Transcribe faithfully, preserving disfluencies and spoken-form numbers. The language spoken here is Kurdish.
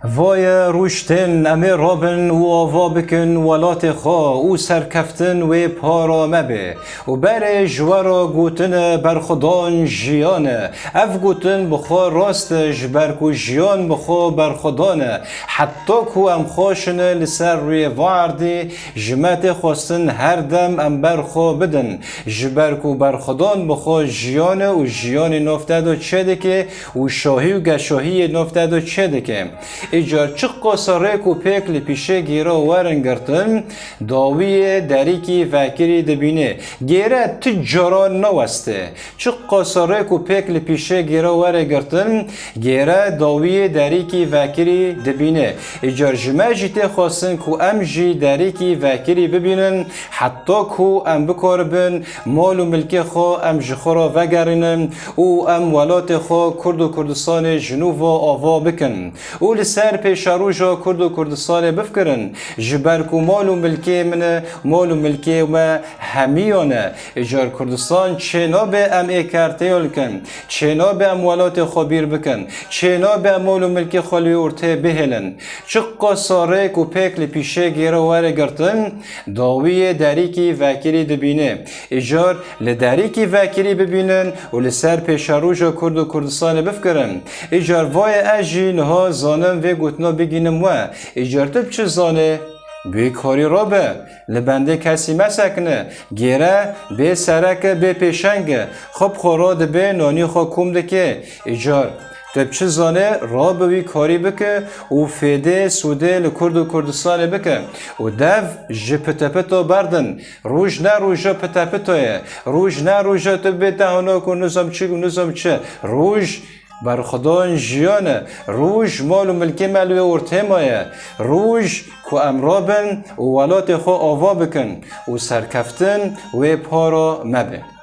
Vaye rûştên em ê rabin û ava bikin welatê xwe û serkeftin wê para me be. Û berê ji we re gotine berxwedan jiyan e. Ev gotin bi xwe rast e, ji ber ku jiyan bi xwe berxwedan e. Heta ku em xweşine li ser rûyê va erdî, ji me tê xwestin her dem em ber xwe bidin. Ji ber ku berxwedan bi xwe jiyan e û jiyanê nav te de çêdike û şahî û geşahiyê nav te de çêdike. Îcar çiqasa rêk û pêk li pîşê gêra werin girtin, dawiyê derîkî vekirî dibîne. Gêre tu caran naweste. Çiqasa rêk û pêk li pîşê gêra were girtin, gêre dawiyê derîkî vekirî dibîne. Îcar ji me jî tê xwestin ku em jî derîkî vekirî bibînin, heta ku em bikaribin mal û milkê xwe em ji xwe re vegerînin û em welatê xwe Kurd û Kurdistanê ji nû ve ava bikin. Û li ser pêşeroja Kurd û Kurdistanê bifikirin, ji ber ku mal û milkê min e, mal û milkê me hemiyan e. Îcar Kurdistan çênabe em ê kertê likin, çênabe em welatê xwe bîr bikin, çênabe em mal û milkê xwe li wê ortê bihêlin. Çiqasa rêk û pêk li pîşê gêra were girtin, dawiyê derîkî vekirî dibîne. Îcar li derîkî vekirî bibînin û li ser pêşeroja Kurd û Kurdistanê bifikirin. Îcar vaye ez jî niha zanim vê gotina bigînim we. Îcar tu bi çi zanê? Bi karî rabe, li bendê kesî mesekine, gêre bê sereke, bê pêşenge, xwe bi xwe radibe, nanî xwe kom dike. Îcar tu bi çi zanê, rabe wî karî bike û fêdê, sûdê li Kurd û Kurdistanê bike û dev ji pitepito berdin. Roj ne roja pitepito ye. Roj ne roja tu bê dehonak û nizam çi û nizam çi. Roj berxwedan jiyan e. Roj mal û milkê me li wê ortê maye. Roj ku em rabin û welatê xwe ava bikin û serkeftin wê para me be.